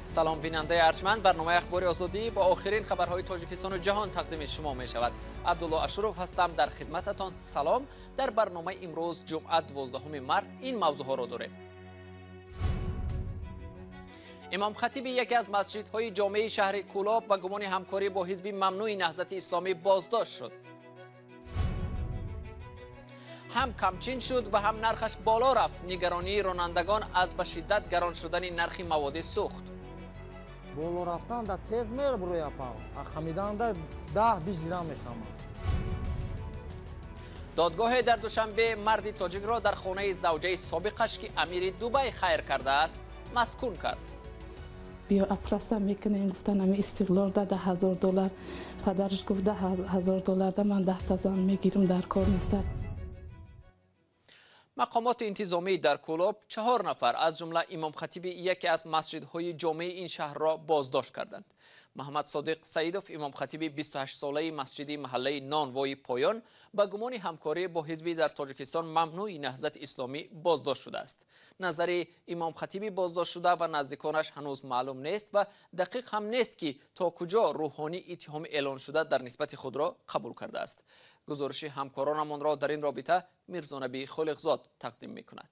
Салом, бинандаи арҷманд. Барномаи Ахбори Озодӣ бо охирин хабарҳои Тоҷикистону ҷаҳон тақдими шумо мешавад. Абдулло Ашуров ҳастам дар хидмататон. Салом. Дар барномаи имрӯз, ҷумъа, 12 март, ин мавзӯъҳоро дорем. Имомхатиби яке аз масҷидҳои ҷомеи шаҳри Кӯлоб ба гумони ҳамкорӣ бо ҳизби мамнӯи Наҳзати Исломӣ боздошт шуд. Ҳам камчин шуд ва ҳам нархаш боло рафт. Нигаронии ронандагон аз ба шиддат гарон шудани нархи маводи сӯхт. Боло рафтан да тез мербурӯя пав, а хамидан да 10-20 дирам мехамад. Додгоҳе дар Душанбе марди тоҷикро дар хонаи завҷаи собиқаш, ки амири Дубай хайр кардааст, маскун кард. Биё, опроса мекунем, гуфтан, ами Истиқлол да 10 000 доллар. Падараш гуфт: 10 000 доллар да ман 10та зан мегирам, дар кор неста. Мақомоти интизомӣ дар Кӯлоб чаҳор нафар, аз ҷумла имомхатиби яке аз масҷидҳои ҷомеи ин шаҳрро боздошт карданд. Маҳмад Содиқ Саидов, имомхатиби 28-солаи масҷиди маҳаллаи Нонвои Поён, ба гумони ҳамкорӣ бо ҳизби дар Тоҷикистон мамнӯи Наҳзати Исломӣ боздошт шудааст. Назари имомхатиби боздоштшуда ва наздиконаш ҳанӯз маълум нест ва дақиқ ҳам нест, ки то куҷо рӯҳонӣ иттиҳоми эълоншуда дар нисбати худро қабул кардааст. Гузориши ҳамкоронамонро дар ин робита Мирзонабӣ Холиқзод тақдим мекунад.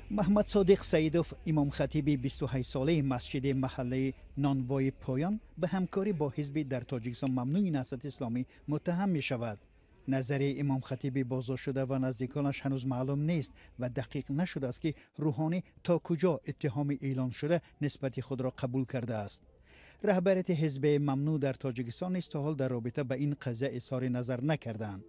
Маҳмад Содиқ Саидов, имомхатиби 28-солаи масҷиди маҳаллаи Нонвои Поён, ба ҳамкорӣ бо ҳизби дар Тоҷикистон мамнӯи Наҳзати Исломӣ муттаҳам мешавад. Назари имомхатиби боздоштшуда ва наздиконаш ҳанӯз маълум нест ва дақиқ нашудааст, ки рӯҳонӣ то куҷо иттиҳоми эълоншуда нисбати худро қабул кардааст. Раҳбарияти ҳизби мамнӯъ дар Тоҷикистон низ то ҳол дар робита ба ин қазия изҳори назар накардаанд.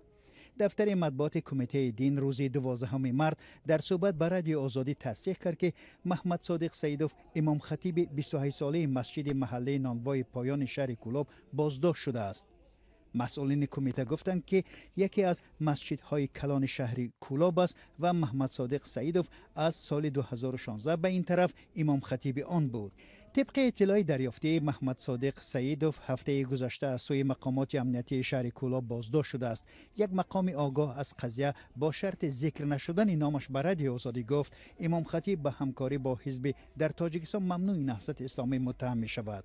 Дафтари матбуоти Кумитаи дин рӯзи 12 март дар суҳбат ба Радиои Озодӣ тасдиқ кард, ки Маҳмад Содиқ Саидов, имомхатиби 28-солаи масҷиди маҳаллаи Нонвои Поёни шаҳри Кӯлоб, боздошт шудааст. Масъулини кумита гуфтанд, ки яке аз масҷидҳои калони шаҳри Кӯлоб аст ва Маҳмадсодиқ Саидов аз соли 2016 ба ин тараф имомхатиби он буд. Тибқи иттилои дарёфтӣ, Маҳмадсодиқ Саидов ҳафтаи гузашта аз сӯи мақомоти амниятии шаҳри Кӯлоб боздошт шудааст. Як мақоми огоҳ аз қазия бо шарти зикр нашудани номаш ба Радиои Озодӣ гуфт, имомхатиб ба ҳамкорӣ бо ҳизби дар Тоҷикистон мамнӯи Наҳзати Исломӣ муттаҳам мешавад.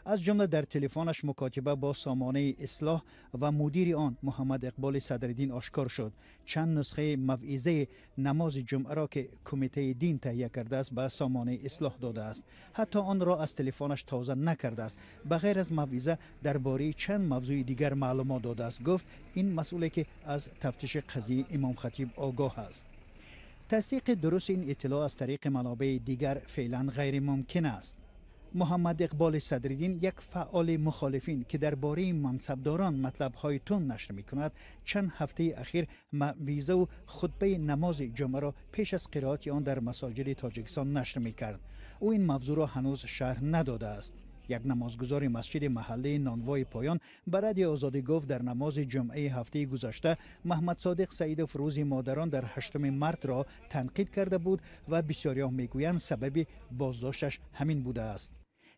Аз ҷумла дар телефонаш мукотиба бо сомонаи Ислоҳ ва мудири он Муҳаммад Иқболи Садриддин ошкор шуд. Чанд нусхаи мавъизаи намози ҷумъаро, ки Кумитаи дин таҳия кардааст, ба сомонаи Ислоҳ додааст. Ҳатто онро аз телефонаш тоза накардааст. Ба ғайр аз мавъиза дар бораи чанд мавзӯи дигар маълумот додааст, гуфт ин масъуле, ки аз тафтиши қазияи имомхатиб огоҳ аст. Тасдиқи дурусти ин иттилоъ аз тариқи манобеи дигар феълан ғайримумкин аст. Муҳаммад Иқболи Садриддин, як фаъоли мухолифин, ки дар бораи мансабдорон матлабҳои тунд нашр мекунад, чанд ҳафтаи ахир мавъизаву хутбаи намози ҷумъаро пеш аз қироати он дар масоҷиди Тоҷикистон нашр мекард. Ӯ ин мавзӯъро ҳанӯз шарҳ надодааст. Як намозгузори масҷиди маҳаллаи Нонвои Поён ба Радиои Озодӣ гуфт, дар намози ҷумъаи ҳафтаи гузашта Маҳмадсодиқ Саидов рӯзи модарон дар 8 мартро танқид карда буд ва бисёриҳо мегӯянд, сабаби боздошташ ҳамин будааст.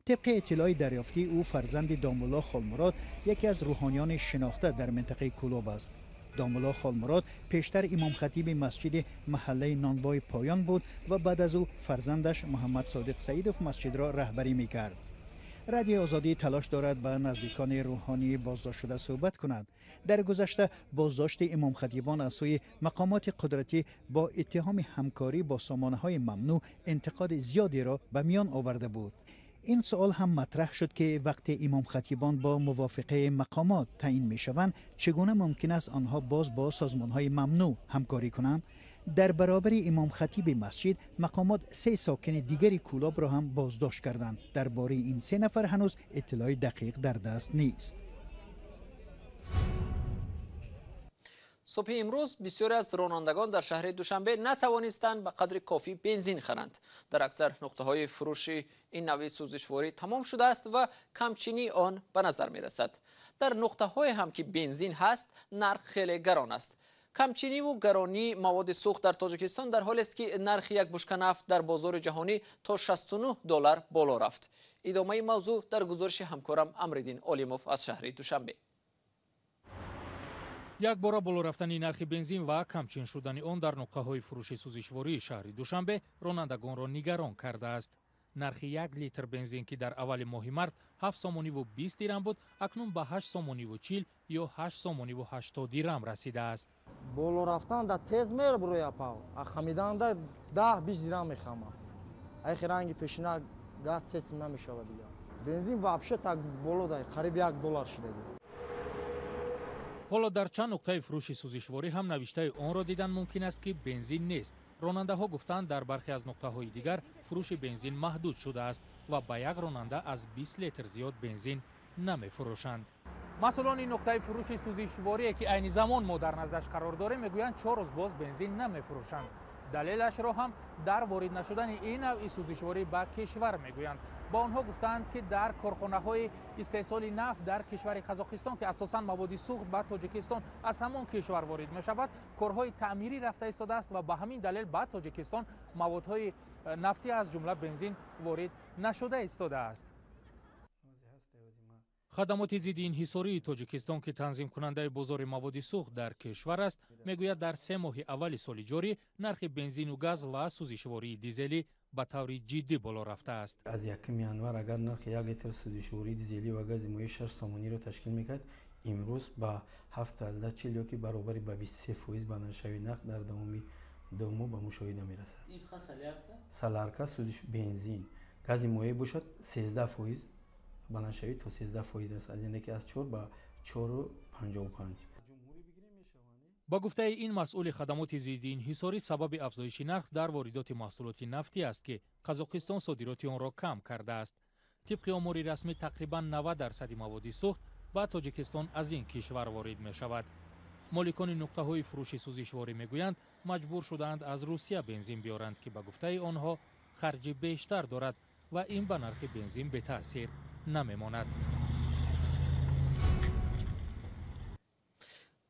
Тибқи иттилои дарёфтӣ, ӯ фарзанди домулло Холмурод, яке аз рӯҳониёни шинохта дар минтақаи Кӯлоб аст. Домулло Холмурод пештар имомхатиби масҷиди маҳаллаи Нонвои Поён буд ва баъд аз ӯ фарзандаш Муҳаммад Содиқ Саидов масҷидро раҳбарӣ мекард. Радиои Озодӣ талош дорад ба наздикони рӯҳонии боздоштшуда суҳбат кунад. Дар гузашта боздошти имомхатибон аз сӯи мақомоти қудратӣ бо иттиҳоми ҳамкорӣ бо сомонаҳои мамнӯъ интиқоди зиёдеро ба миён оварда буд. Ин суол ҳам матраҳ шуд, ки вақте имомхатибон бо мувофиқаи мақомот таъин мешаванд, чӣ гуна мумкин аст онҳо боз бо созмонҳои мамнӯъ ҳамкорӣ кунанд? Дар баробари имомхатиби масҷид мақомот се сокини дигари Кӯлобро ҳам боздошт карданд. Дар бораи ин се нафар ҳанӯз иттилои дақиқ дар даст нест. Субҳи имрӯз бисёре аз ронандагон дар шаҳри Душанбе натавонистанд ба қадри кофӣ бензин харанд. Дар аксар нуқтаҳои фурӯши ин навъи сӯзишворӣ тамом шудааст ва камчинии он ба назар мерасад. Дар нуқтаҳое ҳам, ки бензин ҳаст, нарх хеле гарон аст. Камчиниву гаронии маводи сӯхт дар Тоҷикистон дар ҳолест, ки нархи як бушка нафт дар бозори ҷаҳонӣ то 69 доллар боло рафт. Идомаи мавзӯъ дар гузориши ҳамкорам Амриддин Олимов аз шаҳри Душанбе. Якбора боло рафтани нархи бензин ва камчин шудани он дар нуқтаҳои фурӯши сӯзишвории шаҳри Душанбе ронандагонро нигарон кардааст. Нархи 1 литр бензин, ки дар аввали моҳи март 7 сомониву 20 дирам буд, акнун ба 8 сомониву 40 ё 8 сомониву 80 дирам расидааст. Боло рафтан да тез мераброя пав, а хамидан да 10-20 дирам мехама. Айхи ранги пешина газ сесим намешава дигар. Бензин вообще так боло дай, қариб 1 доллар шидаги. Ҳоло дар чанд нуқтаи фурӯши сӯзишворӣ ҳам навиштаи онро дидан мумкин аст, ки бензин нест. Ронандаҳо гуфтанд, дар бархе аз нуқтаҳои дигар фурӯши бензин маҳдуд шудааст ва ба як ронанда аз 20 литр зиёд бензин намефурӯшанд. Масъулони нуқтаи фурӯши сӯзишворие, ки айни замон мо дар наздаш қарор дорем, мегӯянд, 4 рӯз боз бензин намефурӯшанд. Далелашро ҳам дар ворид нашудани ин навъи сӯзишворӣ ба кишвар мегӯянд. Ба онҳо гуфтанд, ки дар корхонаҳои истеҳсоли нафт дар кишвари Қазоқистон, ки асосан маводи сӯхт ба Тоҷикистон аз ҳамон кишвар ворид мешавад, корҳои таъмирӣ рафта истодааст ва ба ҳамин далел ба Тоҷикистон маводҳои нафтӣ, аз ҷумла бензин, ворид нашуда истодааст. Хадамоти зидди инҳисории Тоҷикистон, ки танзимкунандаи бозори маводи сӯхт дар кишвар аст, мегӯяд, дар 3 моҳи аввали соли ҷорӣ нархи бензину газ ва сӯзишвории дизелӣ ба таври ҷиддӣ боло рафтааст. Аз 1 январ агар нархи 1 литр сӯзишвории дизелӣ ва гази моеъ 6 сомониро ташкил мекард, имрӯз ба 7,40 ёки баробари ба 23% баландшавии нарх дар давоми 2 моҳ ба мушоҳида мерасад. Солярка, сӯзиш бензин, гази моеъ бошад 13% баландшавӣ то 13% аст, аз яъне ки аз 4 ба 4,55. Ба гуфтаи ин масъули хадамоти зидди инҳисорӣ, сабаби афзоиши нарх дар воридоти маҳсулоти нафтӣ аст, ки Қазоқистон содироти онро кам кардааст. Тибқи омори расмӣ, тақрибан 90% маводи сӯхт ба Тоҷикистон аз ин кишвар ворид мешавад. Моликони нуқтаҳои фурӯши сӯзишворӣ мегӯянд, маҷбур шудаанд аз Русия бензин биёранд, ки ба гуфтаи онҳо харҷи бештар дорад ва ин ба нархи бензин бетаъсир намемонад.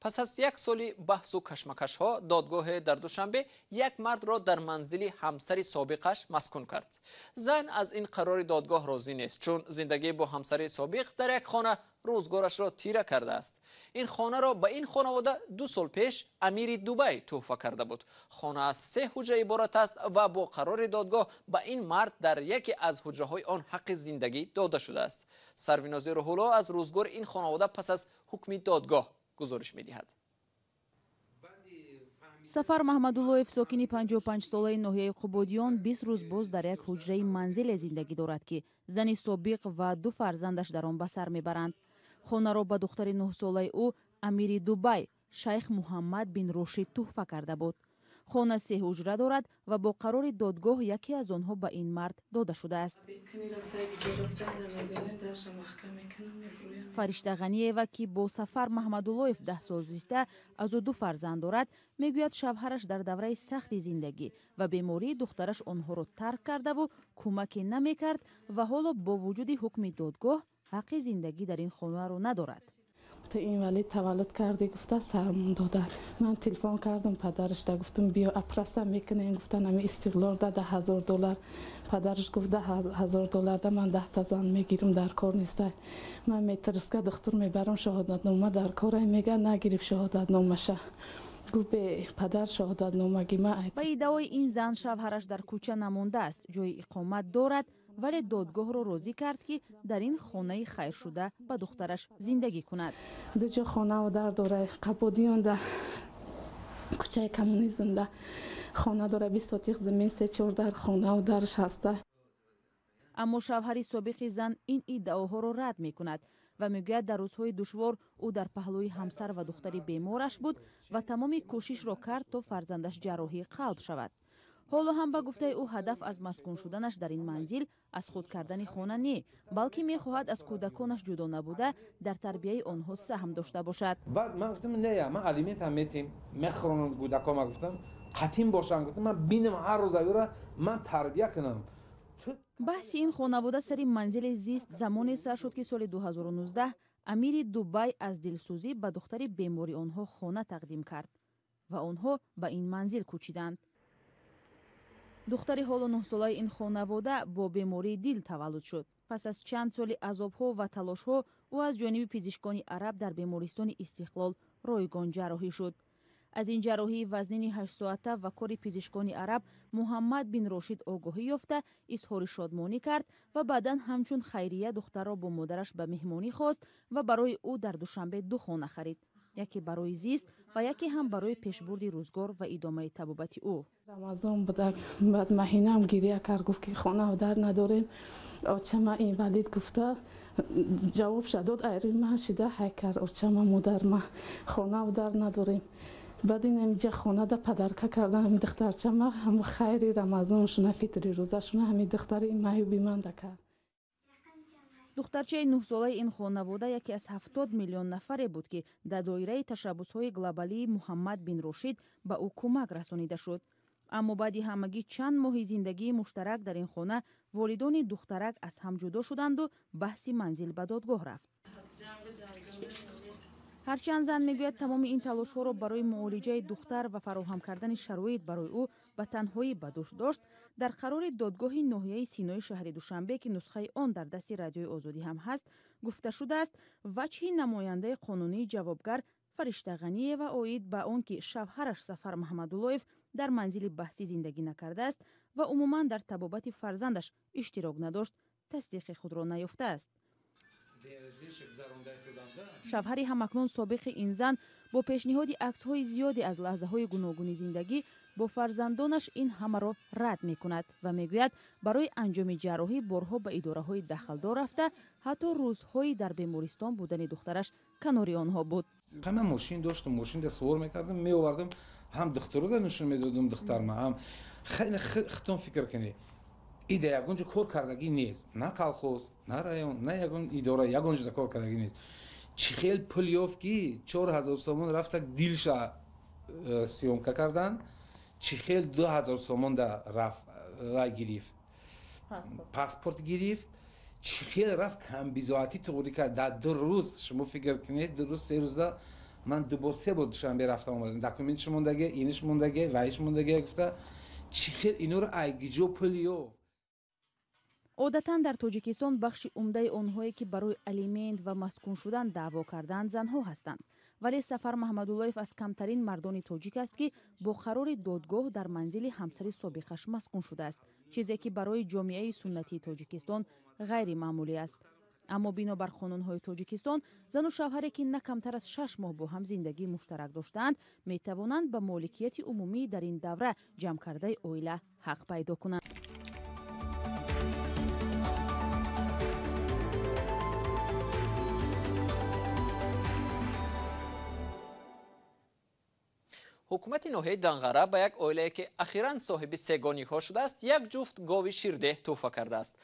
Пас аз як соли баҳсу кашмакашҳо, додгоҳе дар Душанбе як мардро дар манзили ҳамсари собиқаш маскун кард. Зан аз ин қарори додгоҳ розӣ нест, чун зиндагӣ бо ҳамсари собиқ дар як хона рӯзгорашро тира кардааст. Ин хонаро ба ин хонавода 2 сол пеш амири Дубай тӯҳфа карда буд. Хона аз 3 ҳуҷра иборат аст ва бо қарори додгоҳ ба ин мард дар яке аз ҳуҷраҳои он ҳаққи зиндагӣ дода шудааст. Сарвинози Рӯҳулло аз рӯзгори ин хонавода пас аз ҳукми додгоҳ гузориш медиҳад. Сафар Маҳмадуллоев, сокини 55-солаи ноҳияи Қубодиён, 20 рӯз боз дар як ҳуҷраи манзиле зиндагӣ дорад, ки зани собиқ ва 2 фарзандаш дар он ба сар мебаранд. Хонаро ба духтари 9-солаи ӯ амири Дубай шайх Муҳаммад бин Рошид тӯҳфа карда буд. Хона 3 ҳуҷра дорад ва бо қарори додгоҳ яке аз онҳо ба ин мард дода шудааст. Фаришта Ғаниева, ки бо Сафар Маҳмадуллоев 10 сол зиста, аз ӯ 2 фарзанд дорад, мегӯяд, шавҳараш дар давраи сахти зиндагӣ ва бемории духтараш онҳоро тарк кардаву кӯмаке намекард ва ҳоло бо вуҷуди ҳукми додгоҳ ҳаққи зиндагӣ дар ин хонаро надорад. Ту инвалид таваллуд кардӣ, гуфта сармон доданд. Ман телефон кардам падарашда, гуфтам биё опроса мекунем, гуфтан ами Истиқлол да 10,000 доллар. Падараш гуфт 10,000 доллар да ман 10 та зан мегирам, дар кор неста. Ман метрска духтур мебарам, шаҳодатнома дар кора, мега нагирифт шаҳодатномаша. Гуфт бе падар шаҳодатномаги ма. Ба иддаои ин зан, шавҳараш дар кӯча намондааст, ҷои иқомат дорад, вале додгоҳро розӣ кард, ки дар ин хонаи хайршуда ба духтараш зиндагӣ кунад. 2 ҷо хонаву дар дора, Қабодиёнда, кӯчаи коммунизмда хона дора, 20 сотиқ замин, 3-4 дар хонаву дарш ҳаста. Аммо шавҳари собиқи зан ин иддаоҳоро рад мекунад ва мегӯяд, дар рӯзҳои душвор ӯ дар паҳлӯи ҳамсар ва духтари бемораш буд ва тамоми кӯшишро кард, то фарзандаш ҷарроҳии қалб шавад. Ҳоло ҳам ба гуфтаи ӯ, ҳадаф аз маскун шуданаш дар ин манзил аз худ кардани хона не, балки мехоҳад аз кӯдаконаш ҷудо набуда дар тарбияи онҳо саҳм дошта бошад. Баъд ман гуфтам, не, ман алиментам метим, мехӯронам кӯдакома, гуфтам қатим бошам, гуфтам ман бинам ҳар рӯз авира ман тарбия кунам. Баҳси ин хонавода сари манзили зист замоне сар шуд, ки соли 2019 амири Дубай аз дилсӯзӣ ба духтари бемори онҳо хона тақдим кард ва онҳо ба ин манзил кӯчиданд. Духтари ҳоло 9-солаи ин хонавода бо бемории дил таваллуд шуд. Пас аз чанд соли азобҳо ва талошҳо ӯ аз ҷониби пизишкони араб дар бемористони Истиқлол ройгон ҷарроҳӣ шуд. Аз ин ҷарроҳии вазнини ҳаштсоата ва кори пизишкони араб Муҳаммад бин Рошид огоҳӣ ёфта, изҳори шодмонӣ кард ва баъдан ҳамчун хайрия духтарро бо модараш ба меҳмонӣ хост ва барои ӯ дар Душанбе ду хона харид, яке барои зист ва яке ҳам барои пешбурди рӯзгор ва идомаи табобати ӯ. Рамазон буда, баъд маҳинаам гирия кард, гуфт ки хона дар надорем, очама инвалид гуфта ҷавобша дод. Айрӯи ман шида ҳай кард, очама модарма хона дар надорем. Баъд ин ҳамиҷа хонада падарка кардан ҳами духтарчама, ҳам хайри рамазоншуна, фитри рӯзашуна ҳами духтари маюби манда кард. Духтарчаи нӯҳсолаи ин хонавода яке аз 70 миллион нафаре буд, ки дар доираи ташаббусҳои глобалии Муҳаммад бин Рошид ба ӯ кӯмак расонида шуд. Аммо баъди ҳамагӣ чанд моҳи зиндагии муштарак дар ин хона волидони духтарак аз ҳам ҷудо шуданду баҳси манзил ба додгоҳ рафт. Ҳарчанд зан мегӯяд, тамоми ин талошҳоро барои муолиҷаи духтар ва фароҳам кардани шароит барои ӯ ба танҳоӣ ба дӯш дошт, дар қарори додгоҳи ноҳияи Синои шаҳри Душанбе, ки нусхаи он дар дасти Радиои Озодӣ ҳам ҳаст, гуфта шудааст, вачҳи намояндаи қонунии ҷавобгар Фаришта Ғаниева оид ба он ки шавҳараш Сафар Маҳмадуллоев дар манзили баҳсӣ зиндагӣ накардааст ва умуман дар табобати фарзандаш иштирок надошт, тасдиқи худро наёфтааст. Шавҳари ҳамакнун собиқи ин зан бо пешниҳоди аксҳои зиёде аз лаҳзаҳои гуногуни зиндагӣ бо фарзандонаш ин ҳамаро рад мекунад ва мегӯяд, барои анҷоми ҷарроҳӣ борҳо ба идораҳои дахлдор рафта, ҳатто рӯзҳои дар бемористон будани духтараш канори онҳо буд. Ман мошин доштам, мошинда сувор мекардам, меовардам, ҳам духтарода нишон медодам духтарма, ҳам хитон. Фикр кунед, ида ягон ҷо кор кардагӣ нест, на колхоз, на район, на ягон идора, ягон ҷода кор кардагӣ нест. Чӣ хел пул ёфт, ки 4000 сомон рафта дилша съёмка кардан? Чӣ хел 2000 сомон да рафт вай гирифт, паспорт гирифт? Чӣ хел рафт камбизоатӣ туғрӣ кард дар 2 рӯз? Шумо фикр кунед, 2 рӯз, 3 рӯзда ман ду бор, се бор Душанбе рафта омадам, документш мондаге, иниш мондаге, вайш мондаге гуфта. Чӣ хел инора айгиҷо пул ёфт? Одатан дар Тоҷикистон бахши умдаи онҳое, ки барои алимент ва маскун шудан даъво кардаанд, занҳо ҳастанд. Вале Сафар Маҳмадуллоев аз камтарин мардони тоҷик аст, ки бо қарори додгоҳ дар манзили ҳамсари собиқаш маскун шудааст, чизе ки барои ҷомеаи суннатии Тоҷикистон ғайримаъмулӣ аст. Аммо бинобар қонунҳои Тоҷикистон, зану шавҳаре, ки на камтар аз 6 моҳ бо ҳам зиндагии муштарак доштаанд, метавонанд ба моликияти умумии дар ин давра ҷамъкардаи оила ҳақ пайдо кунанд. Ҳукумати ноҳияи Данғара ба як оилае, ки ахиран соҳиби сегоникҳо шудааст, як ҷуфт гови ширдеҳ тӯҳфа кардааст.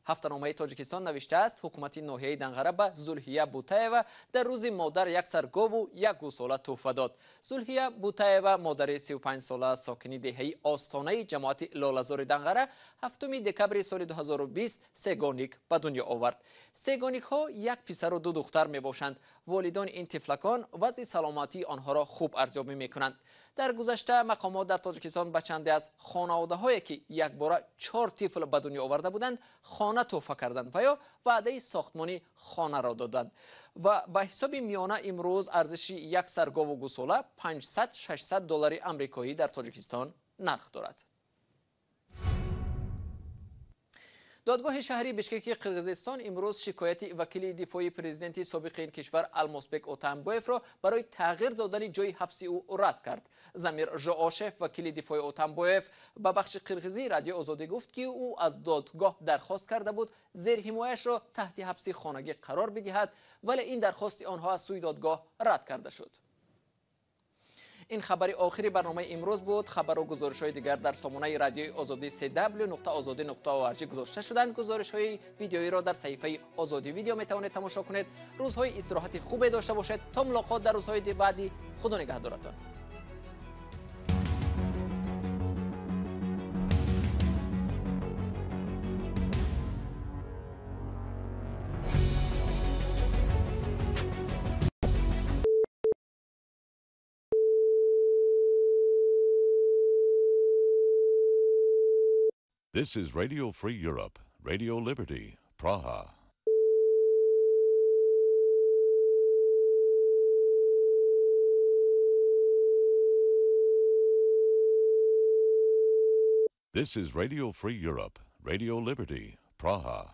Ҳафтаномаи Тоҷикистон навиштааст, ҳукумати ноҳияи Данғара ба Зулҳия Бутаева дар рӯзи модар як сар гову як гӯсола тӯҳфа дод. Зулҳия Бутаева, модари 35сола, сокини деҳаи Остонаи ҷамоати Лолазори Данғара, 7 декабри соли 2020 сегоник ба дунё овард. Сегоникҳо як писару ду духтар мебошанд. Волидони ин тифлакон вазъи саломатии онҳоро хуб арзёбӣ мекунанд. Дар гузашта мақомот дар Тоҷикистон ба чанде аз хонаводаҳое, ки якбора чор тифл ба дунё оварда буданд, хона тӯҳфа карданд ва ё ваъдаи сохтмони хонаро доданд. Ва ба ҳисоби миёна имрӯз арзиши як сар гову гӯсола 500-600 доллари амрикоӣ дар Тоҷикистон нарх дорад. Додгоҳи шаҳри Бишкеки Қирғизистон имрӯз шикояти вакили дифои президенти собиқи ин кишвар Алмосбек Отамбоевро барои тағйир додани ҷои ҳабси ӯ рад кард. Замир Жоошев, вакили дифои Отамбоев, ба бахши қирғизии Радиои Озодӣ гуфт, ки ӯ аз додгоҳ дархост карда буд зерҳимояшро таҳти ҳабси хонагӣ қарор бидиҳад, вале ин дархости онҳо аз сӯи додгоҳ рад карда шуд. Ин хабари охири барномаи имрӯз буд. Хабару гузоришҳои дигар дар сомонаи Радиои Озодӣ cw.ozodi.org гузошта шуданд. Гузоришҳои видеоиро дар саҳифаи Озодӣ Видео метавонед тамошо кунед. Рӯзҳои истироҳати хубе дошта бошед. То мулоқот дар рӯзҳои баъдӣ, Худо нигаҳдоратон. This is Radio Free Europe, Radio Liberty, Praha. This is Radio Free Europe, Radio Liberty, Praha.